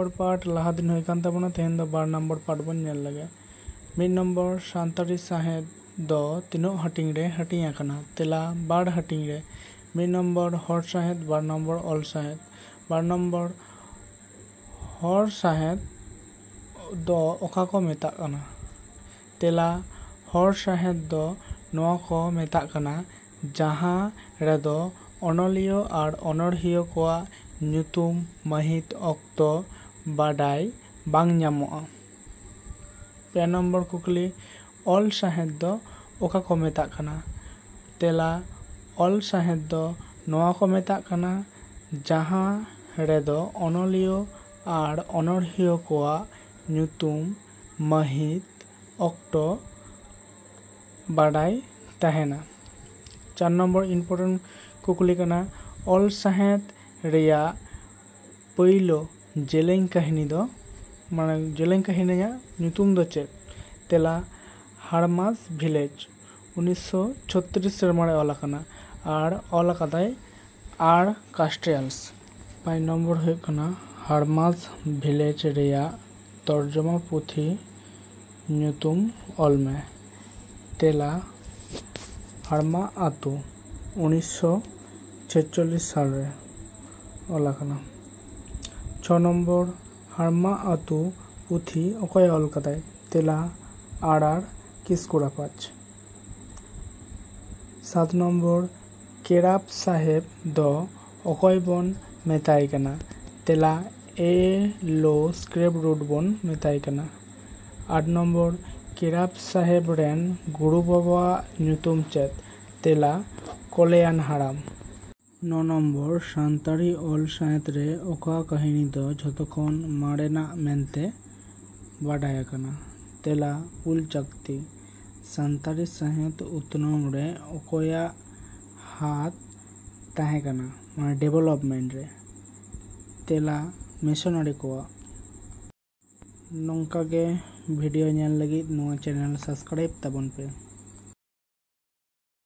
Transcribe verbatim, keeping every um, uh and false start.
Number ᱯᱟᱴ ᱞᱟᱦᱟ ᱫᱤᱱ ᱦᱩᱭ ᱠᱟᱱ ᱛᱟᱵᱚᱱᱟ, ᱛᱮᱦᱮᱧ ᱫᱚ ᱵᱟᱨ ᱱᱚᱢᱵᱚᱨ ᱯᱟᱴ ᱵᱚᱱ ᱧᱮᱞ ᱞᱮᱜᱮ᱾ ᱢᱤᱫ ᱱᱚᱢᱵᱚᱨ, ᱥᱟᱱᱛᱟᱲᱤ ᱥᱟᱶᱦᱮᱫ ᱫᱚ ᱛᱤᱱᱟᱹᱜ ᱦᱟᱹᱴᱤᱧ ᱨᱮ ᱦᱟᱹᱴᱤᱧ ᱟᱠᱟᱱᱟ? ᱛᱮᱞᱟ, ᱵᱟᱨ ᱦᱟᱹᱴᱤᱧ ᱨᱮ᱾ ᱢᱤᱫ ᱱᱚᱢᱵᱚᱨ ᱦᱚᱲ ᱥᱟᱶᱦᱮᱫ, ᱵᱟᱨ ᱱᱚᱢᱵᱚᱨ ᱚᱞ ᱥᱟᱶᱦᱮᱫ᱾ ᱵᱟᱨ ᱱᱚᱢᱵᱚᱨ, ᱦᱚᱲ ᱥᱟᱶᱦᱮᱫ ᱫᱚ ᱚᱠᱟ ᱠᱚ ᱢᱮᱛᱟᱜ ᱠᱟᱱᱟ? ᱛᱮᱞᱟ, ᱦᱚᱲ ᱥᱟᱶᱦᱮᱫ ᱫᱚ ᱱᱚᱣᱟ ᱠᱚ ᱢᱮᱛᱟᱜ ᱠᱟᱱᱟ, ᱡᱟᱦᱟᱸ ᱨᱮᱫᱚ ᱚᱱᱚᱞᱤᱭᱟᱹ ᱟᱨ ᱚᱱᱚᱲᱦᱤᱭᱟᱹ ᱠᱚᱣᱟᱜ ᱧᱩᱛᱩᱢ, ᱢᱟᱹᱦᱤᱛ, ᱚᱠᱛᱚ ᱵᱟᱰᱟᱭ ᱵᱟᱝ ᱧᱟᱢᱚᱜᱼᱟ᱾ ᱯᱮ ᱱᱚᱢᱵᱚᱨ ᱠᱩᱠᱞᱤ, ᱚᱞ ᱥᱟᱶᱦᱮᱫ ᱫᱚ ᱚᱠᱟ ᱠᱚ ᱢᱮᱛᱟᱜ ᱠᱟᱱᱟ? ᱛᱮᱞᱟ, ᱚᱞ ᱥᱟᱶᱦᱮᱫ ᱫᱚ ᱱᱚᱣᱟ ᱠᱚ ᱢᱮᱛᱟᱜ ᱠᱟᱱᱟ, ᱡᱟᱦᱟᱸ ᱨᱮᱫᱚ ᱚᱱᱚᱞᱤᱭᱟᱹ ᱟᱨ ᱚᱱᱚᱲᱦᱤᱭᱟᱹ ᱠᱚᱣᱟᱜ ᱧᱩᱛᱩᱢ, ᱢᱟᱹᱦᱤᱛ, ᱚᱠᱛᱚ ᱵᱟᱰᱟᱭ ᱛᱟᱦᱮᱱᱟ᱾ ᱪᱟᱨ ᱱᱚᱢᱵᱚᱨ important ᱠᱩᱠᱞᱤ ᱠᱟᱱᱟ, ᱚᱞ ᱥᱟᱶᱦᱮᱫ ᱨᱮᱭᱟᱜ ᱯᱳᱭᱞᱳ ᱡᱮᱞᱮᱧ ᱠᱟᱹᱦᱱᱤ ᱫᱚ, ᱢᱟᱱᱮ ᱡᱮᱞᱮᱧ ᱠᱟᱹᱦᱱᱤ ᱨᱮᱭᱟᱜ ᱧᱩᱛᱩᱢ ᱫᱚ ᱪᱮᱫ? ᱛᱮᱞᱟ, ᱦᱟᱲᱢᱟᱥ ᱵᱷᱤᱞᱮᱡᱽ, ᱩᱱᱤᱥᱥᱚ ᱪᱷᱚᱛᱨᱤᱥ ᱥᱮᱨᱢᱟ ᱨᱮ ᱚᱞ ᱟᱠᱟᱱᱟ ᱟᱨ ᱚᱞ ᱟᱠᱟᱫᱟᱭ ᱟᱨ ᱠᱟᱥᱴᱨᱤᱭᱟᱞᱥ᱾ ᱯᱟᱸᱪ ᱱᱚᱢᱵᱚᱨ ᱦᱩᱭᱩᱜ ᱠᱟᱱᱟ, ᱦᱟᱲᱢᱟᱥ ᱵᱷᱤᱞᱮᱡᱽ ᱨᱮᱭᱟᱜ ᱛᱚᱨᱡᱚᱢᱟ ᱯᱩᱛᱷᱤ ᱧᱩᱛᱩᱢ ᱚᱞ ᱢᱮ᱾ ᱛᱮᱞᱟ, ᱦᱟᱲᱢᱟ ᱟᱛᱳ, ᱩᱱᱤᱥᱥᱚ ᱪᱷᱮᱪᱪᱚᱞᱞᱤᱥ ᱥᱟᱞ ᱨᱮ ᱚᱞ ᱟᱠᱟᱱᱟ᱾ ᱪᱷᱚ ᱱᱚᱢᱵᱚᱨ, ᱦᱟᱲᱢᱟ ᱟᱛᱳ ᱯᱩᱛᱷᱤ ᱚᱠᱚᱭ ᱚᱞ ᱠᱟᱫᱟᱭ? ᱛᱮᱞᱟ, ᱟᱨ ᱟᱨ ᱠᱤᱥᱠᱩ ᱨᱟᱯᱟᱡᱽ᱾ ᱥᱟᱛ ᱱᱚᱢᱵᱚᱨ, ᱠᱮᱨᱟᱯ ᱥᱟᱦᱮᱵᱽ ᱫᱚ ᱚᱠᱚᱭ ᱵᱚᱱ ᱢᱮᱛᱟᱭ ᱠᱟᱱᱟ? ᱛᱮᱞᱟ, ᱮ ᱞᱳ ᱥᱠᱨᱮᱯ ᱨᱩᱴ ᱵᱚᱱ ᱢᱮᱛᱟᱭ ᱠᱟᱱᱟ᱾ ᱟᱴ ᱱᱚᱢᱵᱚᱨ, ᱠᱮᱨᱟᱯ ᱥᱟᱦᱮᱵᱽ ᱨᱮᱱ ᱜᱩᱨᱩ ᱵᱟᱵᱟᱣᱟᱜ ᱧᱩᱛᱩᱢ ᱪᱮᱫ? ᱛᱮᱞᱟ, ᱠᱚᱞᱮᱭᱟᱱ ᱦᱟᱲᱟᱢ᱾ ᱱᱚ ᱱᱚᱢᱵᱚᱨ, ᱥᱟᱱᱛᱟᱲᱤ ᱚᱞ ᱥᱟᱶᱦᱮᱫ ᱨᱮ ᱚᱠᱟ ᱠᱟᱹᱦᱱᱤ ᱫᱚ ᱡᱷᱚᱛᱚ ᱠᱷᱚᱱ ᱢᱟᱨᱮᱱᱟᱜ ᱢᱮᱱᱛᱮ ᱵᱟᱰᱟᱭ ᱟᱠᱟᱱᱟ? ᱛᱮᱞᱟ, ᱩᱞ ᱪᱟᱠᱛᱤ᱾ ᱥᱟᱱᱛᱟᱲᱤ ᱥᱟᱶᱦᱮᱫ ᱩᱛᱱᱟᱹᱣ ᱨᱮ ᱚᱠᱚᱭᱟᱜ ᱦᱟᱛ ᱛᱟᱦᱮᱸ ᱠᱟᱱᱟ, ᱢᱟᱱᱮ development ᱨᱮ? ᱛᱮᱞᱟ, ᱢᱤᱥᱚᱱᱟᱨᱤ ᱠᱚᱣᱟᱜ᱾ ᱱᱚᱝᱠᱟ ᱜᱮ video ᱧᱮᱞ ᱞᱟᱹᱜᱤᱫ ᱱᱚᱣᱟ channel subscribe ᱛᱟᱵᱚᱱ ᱯᱮ᱾